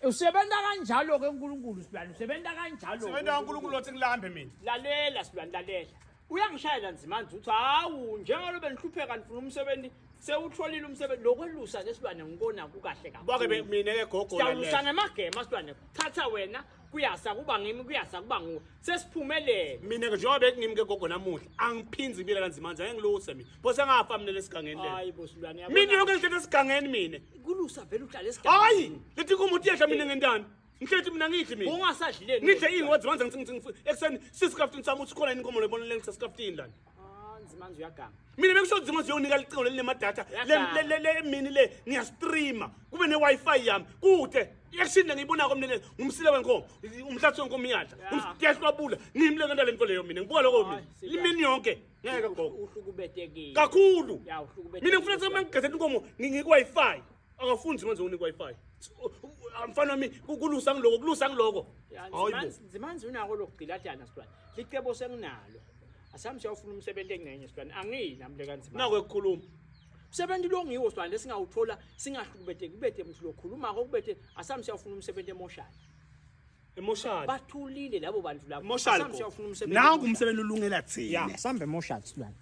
Usebenta kanjalo ke uNkulunkulu silwane, usebenta kanjalo. Sebenza uNkulunkulu othi ngilambe mina. Lalela silwane, lalela. Uyangishayela nzimanje uthi hawu njengalo benihlupheka nifuna umsebenzi sewutholile umsebenzi lokwelusa ke silwane ngikona kukahle kakhulu. Bake be- mina ke gogo Siyawusa lalela. ngemagema silwane. Thatha wena kuyasa kuba ngimi kuyasa kuba nguwe. Sesiphumelele. Mina ke njengoba bekungimi ke gogo namuhla angiphinzi ngibile kanzimanje angeke ngiluse mina. Pho sengafa mina lesigangeni le. Hayi bo silwane yabona. Mina yonke ngihlele esigangeni mina. Kulusa vele uhlala esigangeni. Hayi, lethi inkomo uthi yehla mina ngentani? Ngihlethi mina ngidli mina. Ungasadlileni. Ngidle ini wadzimanza ngithi ngithi ekuseni sisikaftini sami uthi khona inkomo lebona lengisesikhaftini lana. Ah nzimanzi uyaganga. Mina bengisho nzima uyonika licingo lelinemadata Uyaganga. le le mini le ngiyastreama kube ne wifi yami kude action le ngiyibonako mina le ngumsila wenkomo umhlathi wenkomo iyadla Ya. kuyahlwabula ngimi le ngento lento leyo mina ngibuka lokho mina Hayi, sibani. imini yonke ngeke gogo Uhlukubetekile. kakhulu Ya uhlukubetekile. mina ngifuna ukuthi mangigezela inkomo ngikwi-wifi akafundi manje unika i-wifi mfana wami kulusa ngiloko kulusa ngiloko Ya, Hayi bo. Nzimanzi Nzimanzi unako lokugcilatana silwane. Licebo senginalo. Asami siyawufuna umsebenzi engcenye silwane. Angiyi nami le kaNzimanzi. nako ekukhuluma Umsebenzi lo ngiwo silwane lesingawuthola singahlukubeteki kubethe umuntu lokhulumako kubethe asami siyawufuna umsebenzi emoshali. emoshali Bathulile labo bantu labo. Emoshali, Asami gogo. siyawufuna umsebenzi. Nangu emoshali. umsebenzi olungela thina. Ya, sambe emoshali silwane.